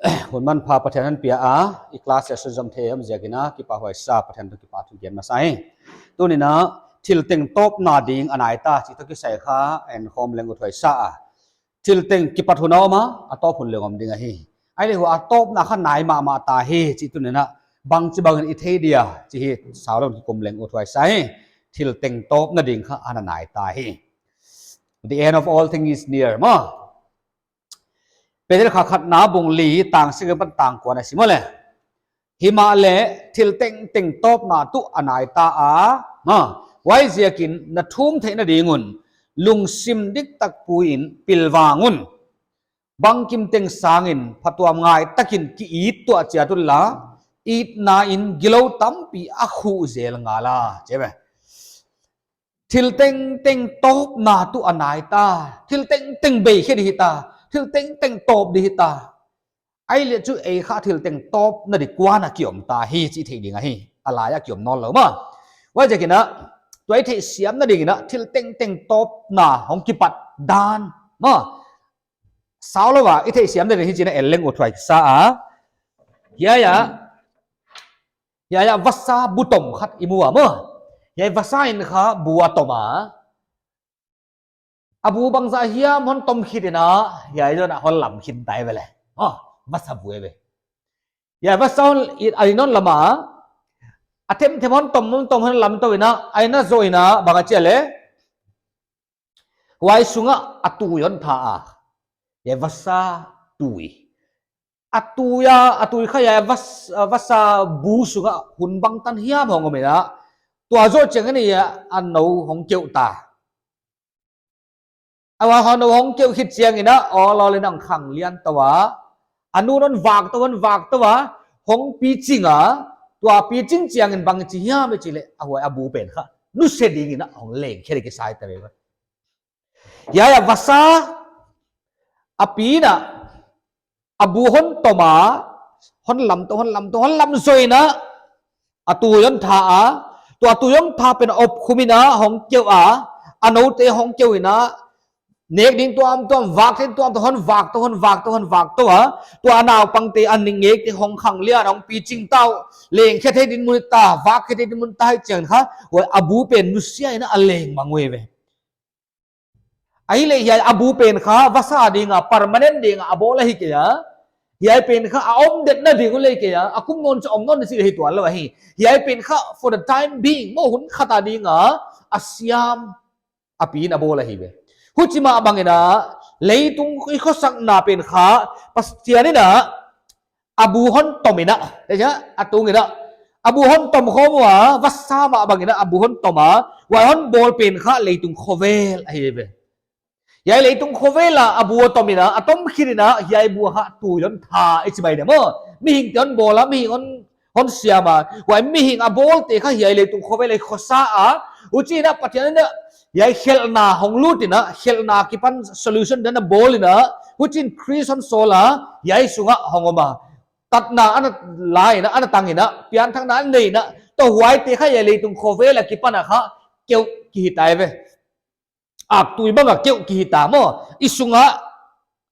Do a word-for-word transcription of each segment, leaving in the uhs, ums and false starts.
Hun manpha Pathian in pia a, i class session zom thei om ziakin a, kipahhuai sa, Pathian toh kipahthu gen masa hi. Tuni'n a, thil teng tawpna ding a nai ta, chih toh kisai kha, en khawm leng uthuai sa a. Thil teng kipat hun a om a, a tawp hun leng om ding ahi. Ahihleh huai a tawpna kha nai mahmah ta hi, chih tuni'n a, bangchibang in i thei dia, chih hi, sau lou in kikum leng uthuai sa hi. Thil teng tawpna ding kha, ana nai ta hi. The end of all things is near, maw. Peter khatna bung li tang sagih apan tang kua na sim leh. Himahleh thil tengteng tawpna tuh a nai ta a, maw. Huaiziakin na thum theihna ding un, lungsim diktak pui in pilvang un. Bangkim teng sangin phatuamngai takin ki-it tuah chiat unla, itna in gilou tampi a khuh zel ngal a, chi ve. Thil tengteng tawpna tuh a nai ta, thil tengteng bei khe di hita, thil tengteng tawp di hita. Ahihleh chu ei kha thil teng tawpna di kua'n a kiom ta hi chih theih ding ahi, a lai a kiom nawnlou maw. Huaiziakin a, tua i theihsiamna dingin a, thil tengteng tawpna hong kipat dan, maw. Sau lou a, i theihsiamna ding hichi'n a en leng uthuai sa a. Hiai a, hiai a vasa bu tom khat i mu a maw. Hiai vasa in kha bu a tom a. A bu bangzah hiam hon tom khit in a, hiai zong a hon lam khin tai ve leh. Oh, vasa bu e ve. Hiai vasa hon, i, a in hon lam a. A themthem hon tom, hon tom hon lam tou in a, a in a zoh in a, bang a chi a leh. Huai sungah a tui hon tha a. Hiai vasa tui. A tui a, a tui kha hiai vas-, vasa bu sungah hun bangtan hiam hong om in a. Tua zoh chiang in a nou hong keuh ta. A va hon nou hong keuh khit chiang in a, aw lawlin a hong khanglian tou a. A nu'n hon vak tou, hon vak tou a. Hong piching a. Tua piching chiang in bang chi hiam i chih leh, a huai a bu pen kha. Nuse ding in a hong leng khe di kisai ta ve. Hiai a vasa, a pi in a, a bu hon tom a, hon lam tou, hon lam tou, hon lam zoh in a, a tui hon tha a, tua tui hon tha pen a op khum in a, hong keuh a, a noute hong keuh in a, nek ding tuamtuam, vak ding tuamtuam, hon vak tou, hon vak tou, hon vak tou a, tua a naupangte a ning ngekte hong khanglian, hong piching tou, leng khe thei dinmun ta, vak khe thei dinmun ta hi chiang kha, huai a bu pen nusia in a leng mang uh ve. Ahihleh hiai a bu pen kha vasa ding a, permanent ding a, a bawl ahi kei a. Hiai pen kha a om detna ding uh leh kei a, a kum nawn chu om nawn di chih hi tuan lou ahi. Hiai pen kha for the time being, maw hun khat a ding a, a siam a pi in a bawl ahi ve. Huchi mah bang in a, leitung i khosakna pen kha, Pathian in a, a bu hon tom in a, te cha, a tung in a. A bu hon tom khawm ua, vasa mah bang in a, a bu hon tom a, huai hon bawl pen kha leitung khovel ahi ve. Hiai leitung khovel a, a bu a tom in a, a tom khit in a, hiai bu a kha tui hon tha, i chi mai dia maw. Mihingte hon bawl a, mihing hon, hon siam a. Huai mihing a bawlte kha hiai leitung khovel a i khosa a. Huchiin a Pathian in a, hiai khelhna hong lut in a, khelhna akipan solution dan a bawl in a, huchiin Khrist hon sawl a, hiai sungah hong om a. Tatna ana la in a, ana tang in a, pianthakna ana nei in a, tua huaite kha hiai leitung khovel akipan a kha, keuh kihi tai ve. Aktui bang a keuh kihi ta maw, i sungah,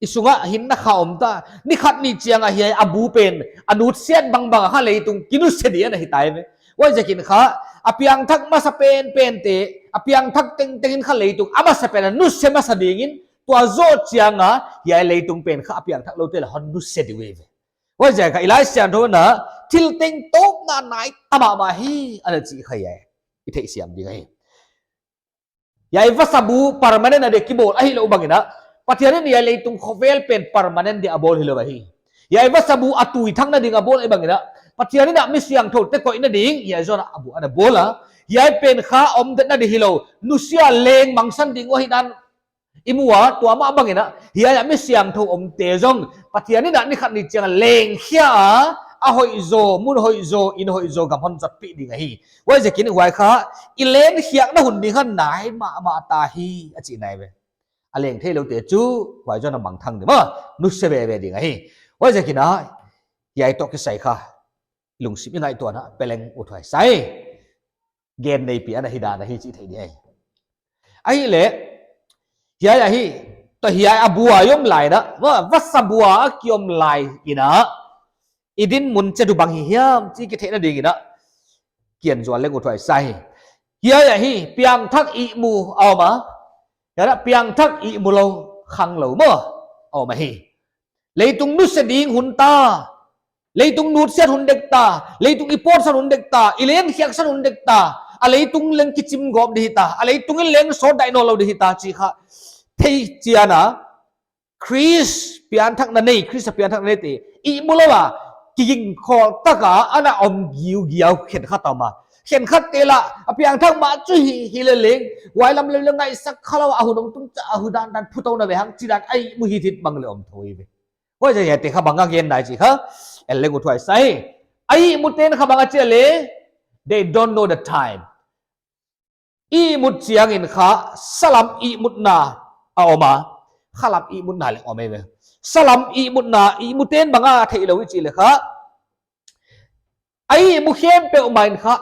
i sungah hinna kha om ta, ni khat ni chiang a hiai a bu pen, a nutsiat bangbang a kha leitung kinuse di ana hi tai ve. Huaiziakin kha, a piangthak masa penpente, a piangthak tengteng in kha leitung, a masa pen a nuse masa ding in, tua zoh chiang a, hiai leitung pen kha a piangthak loute leng hon nuse di uh ve. Huaiziak a kha i Laisiangthou in a, thil teng tawpna nai ta mahmah hi, ana chi kha hiai. I theihsiam ding ahi. Hiai vasa bu permanent a di kibawl ahih lou bang in a, Pathian in hiai leitung khovel pen permanent di a bawl hilou ahi. Hiai vasa bu a tui thakna ding a bawl ahih bang in a, Pathian in a mi siangthoute koihna ding, hiai zong a bu ana bawl a. Hiai pen kha om detna di hilou, nusia leng mangsan ding uh ahi dan i mu a, tua mah bang in a, hiai a mi siangthou omte zong, Pathian in a ni khat ni chiang a leng khia a, a hoih zaw, mun hoih zaw, inn hoih zaw, gam hon zotpih ding ahi. Huaiziakin huai kha, i leng khiakna hun ding kha nai mahmah ta hi, a chihna ahi ve. A leng theiloute chu, huai zong a mangthang di maw, nuse veve ding ahi. Huaiziakin a, hiai toh kisai kha, lungsim i ngaihtuahna, peleng uthuai sa hi. Gen neipi ana hi dan ahi chih theih di ahi. Ahihleh, hiai ahi, Hiai a bua i om lai in a, va, vasa bua a ki om lai in a, i dinmun chiat uh bang hi hiam chih kitheihna ding in a, kiang zual leng uthuai sa hi. Hiai ahi, piangthak ihmu a om a, hiai a piangthak ihmu lou, khanglou maw, a om ahi. Leitung nusia ding hun ta, leitung nutsiat hun dek ta, leitung i pawtsan hun dek ta, i len khiaksan hun dek ta, a leitung leng kichim gawp di hi ta, a leitung in leng sawt daih nawnlou di hi ta chih kha thei chiang a, Khrist piangthakna nei, Khrist a piangthakna neite ihmu lou a, kiging khawl tak a ana om giugiau khenkhat a om a. Khenkhatte lah a piangthak mah chu hi, hileleng, huai lam leh leng ngaihsak khalou a, a hun hong tung chiang a, a hun dandan phutouna ve hang chih dan a ihmu hi thei bang leh om thou ve. Huaiziak a hiaite kha bang a gen nai chih kha en leng uthuai sa hi. A ihmute'n kha bang a chi a leh, they don't know the time. Ihmut chiang in kha salam ihmutna a om a, khalam ihmutna leng om eive. Salam ihmutna, ihmute'n bang a theilou i chih leh kha, a ihmu khempeuhmah in kha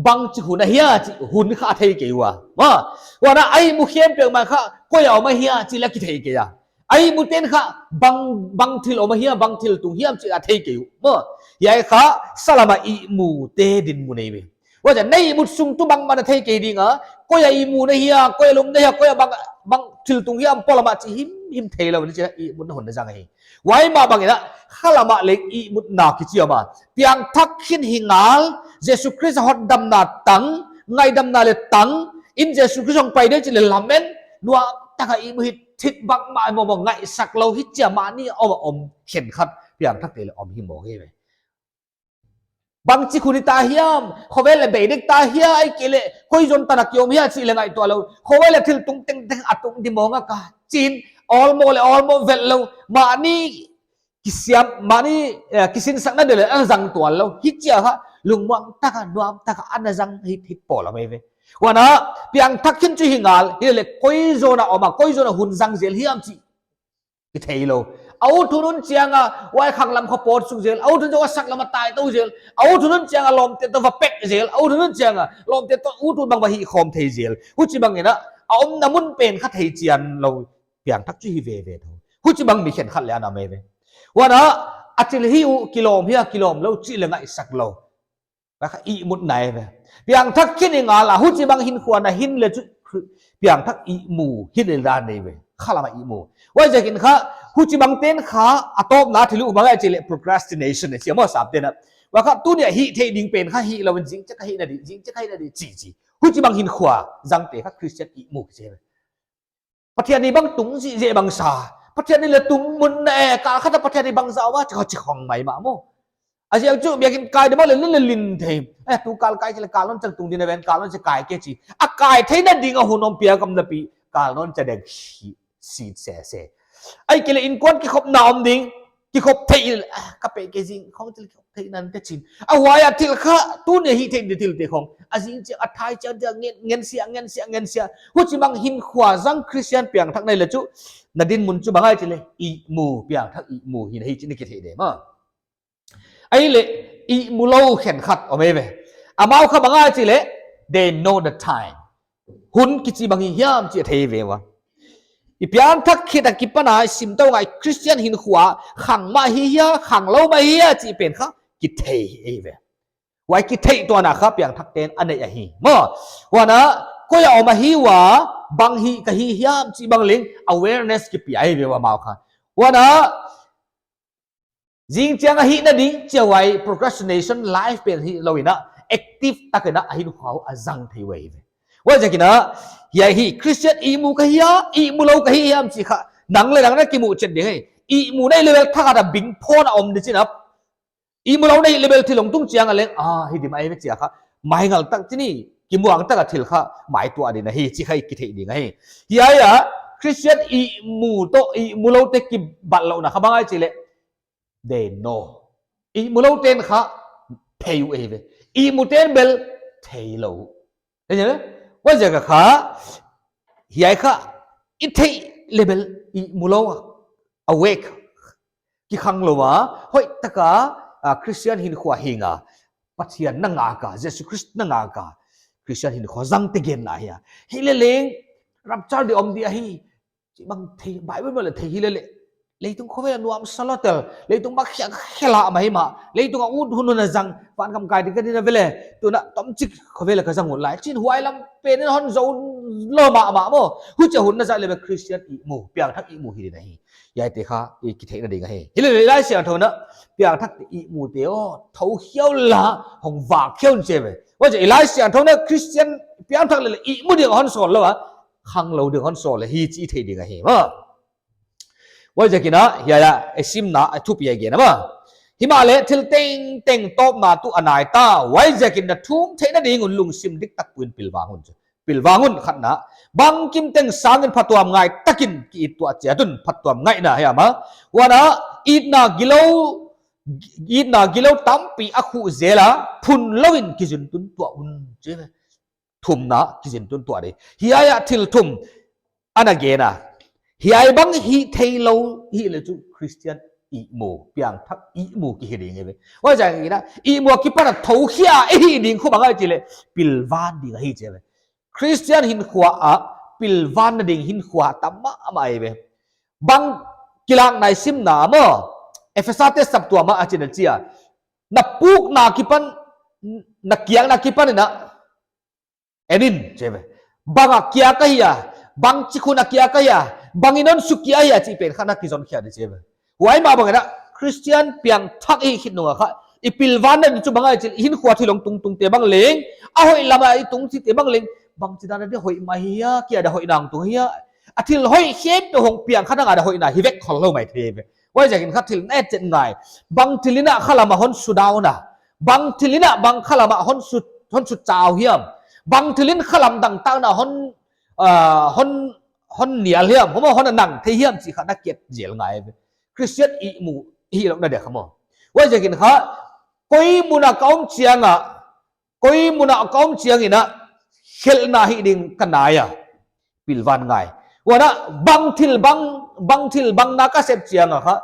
bangchi hun ahia chih hun kha a thei kei ua. Maw, huan a ihmu khempeuhmah kha koi a om ahia chih leh kithei kei a. A ihmute'n kha bang, bang thil om ahia, bang thil tung hiam chih a thei kei uh. Maw, hiai kha salam a ihmute dinmun eive. Huaiziak a na ihmut sung tuh bangmah na thei kei ding a, koi a ihmu na hia, koi a lum na hia, koi a bang, bang thil tung hiam polam a chih himhim theilou in chih a ihmutna hun na zang hi. Huai mah bang in a, khalam ah leng ihmutna kichi a om a. Piangthak khin hi ngal, Jesu Khrist a hotdamna tang, ngaihdamna leh tang in Jesu Khrist hong pai di chih leh lamen, nuamtak a ihmu hi thei bangmah maw, maw ngaihsak lou hi chia mahni a om a, om khenkhat piangthakte leh om hi maw eive. Bangchi hun hita hiam, khovel leh bei dek ta hia, ahihkeileh koi zon tan a ki om hia chih leh ngaihtuah lou. Khovel leh thil tung tengteng a tung di mawng a ka chin, awlmoh leh awlmoh velh lou, mahni kisiam, mahni, eh, kisinsakna di leh ana zang tuanlou. Hichia kha lungmuang tak a, nuam tak a ana zang hi, hi polam eive. Huan a, piangthak khin chu hi ngal, hileleh koi zon a om a, koi zon a hun zang zel hiam chih kitheilou. A ut hun hun chiang a huai khanglam kha pawt suk zel, a ut hun chiang a saklam a tai tou zel, a ut hun hun chiang a lawmte toh va pek zel, a ut hun hun chiang a lawmte toh ut hun bang va hih khawm thei zel. Huchibang in a, a omna mun pen kha thei chian lou, piangthak chu hi veve thou. Huchibang mi khenkhat leh ana om eive. Huan a, a thil hih uh kilawm hia, kilawm lou chih leh ngaihsak lou. Huai kha ihmutna eive. Piangthak khin hi ngal a, huchibang hinkhua na hih leh chu piangthak ihmu hi lel dan eive. Khalam a ihmu. Huaiziak in kha, huchibangte'n kha a tawpna thil uh bang a chi leh procrastination a chi a maw, sapte'n a. Huai kha tuni a hih theih ding pen kha hilou in zingchiang ka hih na di, zingchiang ka hih na di chi chi. Huchibang hinkhua zangte kha Christian ihmu kichi eive. Pathian ni bang tung zihzeh bang sa. Pathian ni leh tung mun na e, kal khat a Pathian ni bang zah ua, chi kha chi khong mai mah maw. A ziak chu biakinn kai di bang leh lin leh lin thei. Eh, tu kal kai chi leh kal nawn chiang tung di na ven, kal nawn chiang kai kei chi. A kai theihna ding a hun hong piak om napi, kal nawn chiang deng si, si se se. Ahihkeileh innkuan kikhopna om ding, kikhop thei in, ah, ka pe kei zing, khong thil kikhop thei nan te chin. A huai a thil kha, tuni a hih theih di thilte khong. A zingchiang, a thai chiang dia ngen, ngen sia, ngen sia, ngen sia. Huchibang hinkhua zang Christian piangthak na hih leh chu, na dinmun chu bang a chi leh, ihmu, piangthak ihmu hi na hi chih na kithei di maw. Ahihleh, ihmu lou khenkhat om eive. Amau kha bang a chi leh, they know the time. Hun kichi bang hi hiam chih a thei ve ua. I piangthak khit a kipan a i sim tou ngai Christian hinkhua khang mah hi hia, khanglou mah hi hia chih pen kha kithei eive. Huai kitheih tuahna kha piangthakte'n a neih ahi. Maw, huan a, koi a om ahi ua, bang hih ka hi hiam chih bang leng awareness kipia eive ua amau kha. Huan a, zingchiang a hih na ding, chia huai procrastination life pen hilou in a, active tak in a, a hinkhua uh a zang thei uh eive. Huaiziak in a, hiai hi, Christian ihmu ka hia, ihmu lou ka hi hiam chih kha, nang leh nang na kimuh chiat ding hi. Ihmu na hih level thak a bing phon a om di chin a. Ihmu lou na hih level thil hong tung chiang a leng, ah, hi di mai ve chia kha. Maingal tak chih ni, kimuang tak a thil kha, mai tuah di na hi, chih kha i kitheih ding ahi. Hiai a, Christian ihmu toh, ihmu loute kibatlouhna kha bang a chi leh, they know. Ihmu loute'n kha thei uh eive. Ihmute'n bel theilou. Huaiziak a kha, hiai kha i theih level ihmu lou a, awake, kikhanglou a, hoihtak a, ah, Christian hinkhua hing a, Pathian na ngak a, Jesu Khrist na ngak a, Christian hinkhua zangte genna hi a. Hileleng, rapture di om di ahi, Bang thei, Bible bang leh thei hi lele. Leitung khovel a nuam sa lou tel. Leitung bang khia khela mai ma. Leitung a ut hun hun a zang. Van kam kai di ka di na vele. Tuna tomchik khovel a ka zang ut lai. Chin huai lam pen in hon zou lou mahmah maw. Huchia hun na zat leh Christian ihmu. Piangthak ihmu hi ding ahi. Hiaite kha i kitheihna ding ahi. Hilele Laisiangthou in a piangthak ihmute aw. Thou khiau la hong vak khiau in chi ve. Huchia Laisiangthou in a Christian piangthak lele ihmu ding hon sawl lou a. Khanglou ding hon sawl leh hi chi thei ding ahi maw. Huaiziakin a, hiai a, i simna, a thupi a gen a maw. Himahleh thil tengteng tawpna tuh a nai ta. Huaiziakin na thum theihna ding un lungsim diktak pui in pilvang un. Pilvang un khatna. Bangkim teng sangin phattuam ngai takin ki-it tuah chiat un phattuam ngaihna hiam a. Huan a, itna gilou, itna gilou tampi a khuh zel a, phun lou in kizin tun tuah un. Chi ve. Thumna kizin tun tuah ding. Hiai a thil thum ana gen a. Hiai bang hih theilou hileh chu Christian ihmu, piangthak ihmu kihi ding ve. Huaiziakin a, ihmu a kipan a thou khia i hih ding khu bang ahia chih leh pilvan ding ahi chi ve. Christian hinkhua a pilvan na ding hinkhua tam mahmah ve. Bang kilakna i simna maw. Ephesate saptuam a a chih na chia. Na pukna kipan, na kiakna kipan in a, en in, chi ve. Bang a kiak ahia, bangchi khun a kiak ahia, bangin hon sukia ahia chih pen kha na kizon khia ding chi ve. Huai mah bangin a, Christian piangthak i hih khit nung a kha, i pilvan na ding chu bang ahia chih leh, i hinkhua thil hong tungtung te bang leng, a hoih lam a i tung chih te bang leng, bangchidan a dia hoih mai hia, kia dia hoihna hong tung hia. A thil hoih khempeuh hong piang kha nang a dia hoihna hi vek khollou mai thei ve. Huaiziakin kha thil na et chiat ngai. Bang thil in a khalam a hon sudown a. Bang thil in a bang khalam a hon su, hon su chau hiam. Bang thil in khalam dangtakna hon, ah, hon, hon nial hiam. Hon, hon nang thei hiam chih kha na kiet zel ngai ve. Christian ihmu, ihih louhna dia kha maw. Huaiziakin kha, koi mun a ka om chiang a, koi mun a ka om chiangin a, khelhna hih ding ka nai a. Pilvan ngai. Huan a, bang thil bang, bang thil bang na ka sep chiang a kha,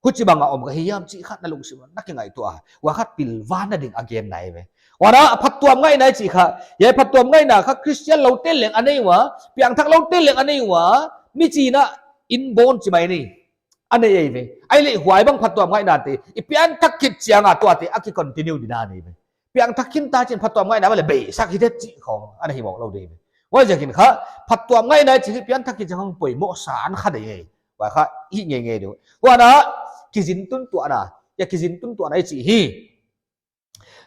huchibang a om ka hi hiam chih kha na lungsim a na kingaihtuah a. Huai kha pilvan na ding a gen nai ve. Huan a, phattuam ngaihna chih kha, hiai phattuam ngaihna kha Christian loute leng a nei ua, piangthak loute leng a nei ua, mi chihna inborn chi mai ni. A nei ve. Ahihleh huai bang phattuam ngaihna te, i piangthak khit chiang a tuate, a ki continue ding a nei ve. Piangthak khin ta chi'n phattuam ngaihna bang leh beisak hi ding chih khong ana hi mawk lou ding. Huaiziakin kha, phattuam ngaihna chih hi piangthak khin chiang khong poimoh sa ana kha ding. Huai kha, hih ngeingei ding. Huan a, kizin tun tuahna, hiai kizin tun tuahna i chih hi.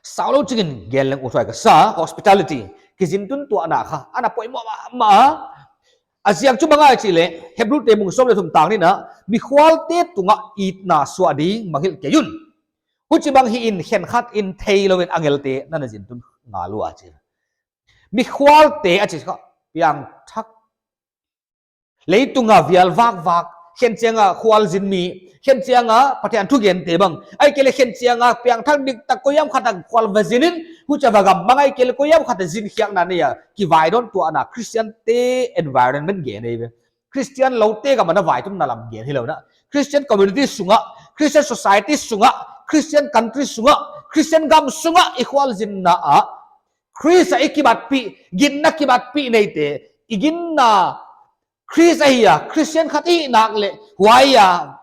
Saulou chingin gen leng uthuai ka sa, hospitality. Kizin tun tuahna kha, ana poimoh mahmah. A ziak chu bang ahia chih leh, Hebrute bung sawm leh thum tang nihna, mikhualte tungah itna suah ding mangngilh kei un. Huchibang hi in khenkhat in theilou in angelte na na zin tun ngal ua chi. Mikhualte a chih kha piangthak. Leitung a vial vakvak, khenchiang a khualzin mi, khenchiang a Pathian thugente bang. Ahihkeileh khenchiang a piangthak diktak koiam khat a khual va zin in, huchia va gam mang ahihkeileh koiam khat a zin khiakna nei a, kivaidawn tuahna Christian te environment gen ei ve. Christian loute gam a na vaitumna lam gen hilou in a. Christian community sungah, Christian society sungah, Christian country sungah, Christian gam sungah i khualzinna ah, Khrist a i kibatpih, ginna kibatpih neite, i ginna Khrist ahi a, Christian khat i hih nak leh, huai a,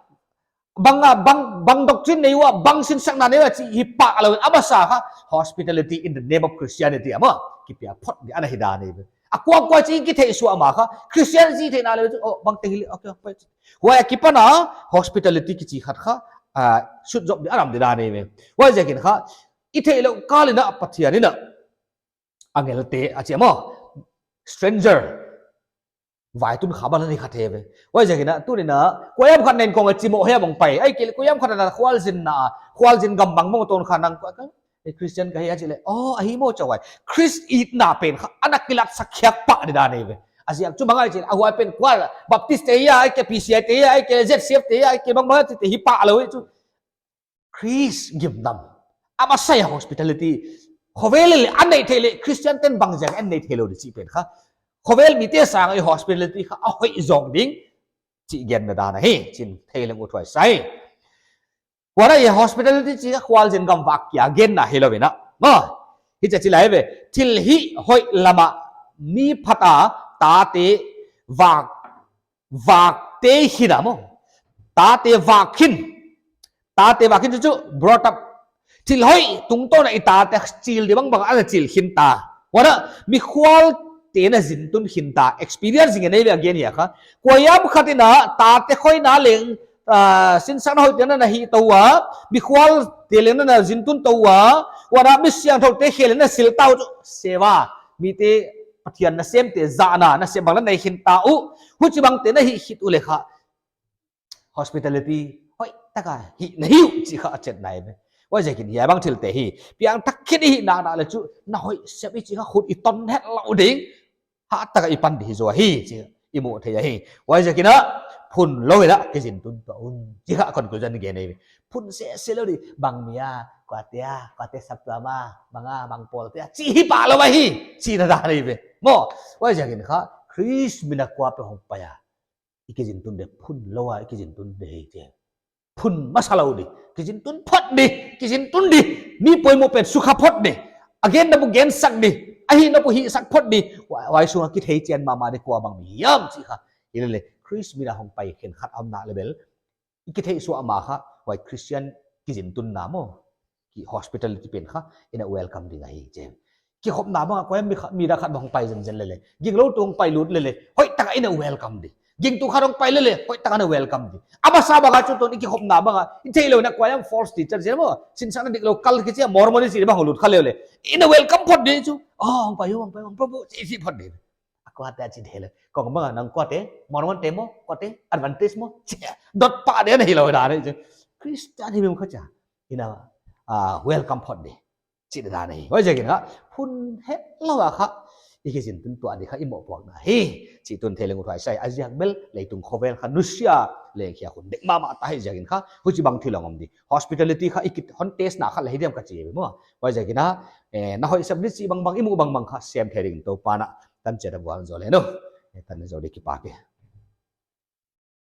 bang a, bang, bang doctrine nei ua, bang sinsakna nei ua, chih hi pah lou in, a masa kha, hospitality in the name of Christianity, a maw, kipia phot ding ana hi dan ei ve. A kuakua chih kitheih suah mah kha, Christian chih theihna leh, oh, bang teng hi leh, okay, okay. Huai a kipan a, hospitality kichi khat kha, ah, sutzop ding, a ram ding dan ei ve. Huaiziakin kha, i theihlouh kal in a Pathian in a, angelte a chi a maw, stranger, vaitun kha bang a ni kha thei ve. Huaiziakin a, tuni'n a, koiam khat nen kong a chimoh hiam hong pai. Ahihkeileh koiam khat a na khualzinna a, khualzin gam bang mong ton kha nang kua ka, ei Christian ka hi a chih leh, oh, ahi maw chauh ai. Khrist itna pen kha, ana kilatsak khiak pah ding dan ei ve. A ziak chu bang ahia chih leh, a huai pen kua, Baptist te hia, ahihkeileh P C I te hia, ahihkeileh Z C F te hia, ahihkeileh bang bang te hi pah lou chu. Khrist gimnam. A masa a hospitality. Khovel leh a nei theih leh Christian ten bang ziak a nei theilou ding chih pen kha. Khovel mite sang a hospitality kha a hoih zong ding. Chih genna dan ahi. Chi'n thei leng uthuai sa. Huan a hospitality chih kha khualzin gam vak kia genna hilou in a. Maw. Hichia chi lai ve. Thil hih hoih lam a mi phat a tate vak vak te hi na maw. Tate vak khin. Tate vak khin chu chu brought up. Thil hoih tungtawn a i tate chil di bangbang ana chil khin ta. Huan a mikhual te na zintun khin ta. Experience nge nei ve a gen hia kha. Kuahiam khat in a tate khoina leng, ah, sinsakna hoih te na na hih tou a, mikhual te leng na na zintun tou a, huan a mi siangthou te khe leng na sil ta uh chu seva. Mite Pathian nasemte zahna, nasem bang na nei khin ta uh. Huchibang te na hih khit uleh kha hospitality hoih taka hih na hi uh chih kha a chet nai ve. Huaiziakin hiai bang thil te hi piangthak khin i hih nak nak leh chu na hoih sep i chih kha khut i ton hetlou ding. Hah taka i pan di hi zaw hi chih i muh theih ahi. Huaiziakin a phun lou in a kizintun tuah un chih kha conclusion gen ahi ve. Phun sese lou di bang mi a, kuate a, kuate saptuam a, bang a, bang pawlte a chih hi pah lou ahi. Chihna dan ahi ve maw. Huaiziakin kha Khrist min a kuapeuh hongpai a i kizintun di, phun lou a i kizintun di hi chi. Phun masa lou di, kizintun phot di, kizintun di. Mi poimoh pen sukha phot di. A genna bou gensak di. A hihna bou hihsak phot di. Huai, huai sunga kithei chian mahmah di kua bang mi hiam chih kha. Hilele Khrist min a hongpai khenkhat om nak leh bel i kithei suah mah kha huai Christian kizintunna maw, ki hospitality pen kha i na welcome ding ahi chi. Kikhopna bang a kuahiam mi kha, mi dak khat bang hongpai zenzen lele, ginglou tuh hongpai lut lele, hoih taka i na welcome di. Gingtu khat hongpai lele, hoih taka na welcome di. A masa bang a chu tuh i kikhopna bang a i theilou in a kuahiam false teacher zen maw, sinsakna diklou kal kichi a Mormon i chih bang hong lut kha lele, i na welcome phot di chu. Oh, hongpai, hongpai, hongpai, hongpai chih phot di. A kuate a chih theilou. Kong bang a nang kuate, Mormon te maw, kuate, Adventist maw, chih dot pah di na hilou dan ahi chu. Christian hi mi kha cha i na, ah, welcome phot di chih dan ahi. Huaiziakin kha phun hetlou a kha i kizintun tuah di kha i mohpuakna hi chih tun thei leng uthuai sa hi. A ziak bel leitung khovel kha nusia leng khia hun dek mahmah ta hi ziakin kha huchibang thil hong om di. Hospitality kha i kihon test na kha leh hi diam ka chi ve maw. Huaiziakin a, eh, na hoih sep di chih bangbang i muh bangbang kha sem thei ding Toupa'n a tan chiat a vual zaw leh nou. Eh, tan zaw di, kipak e.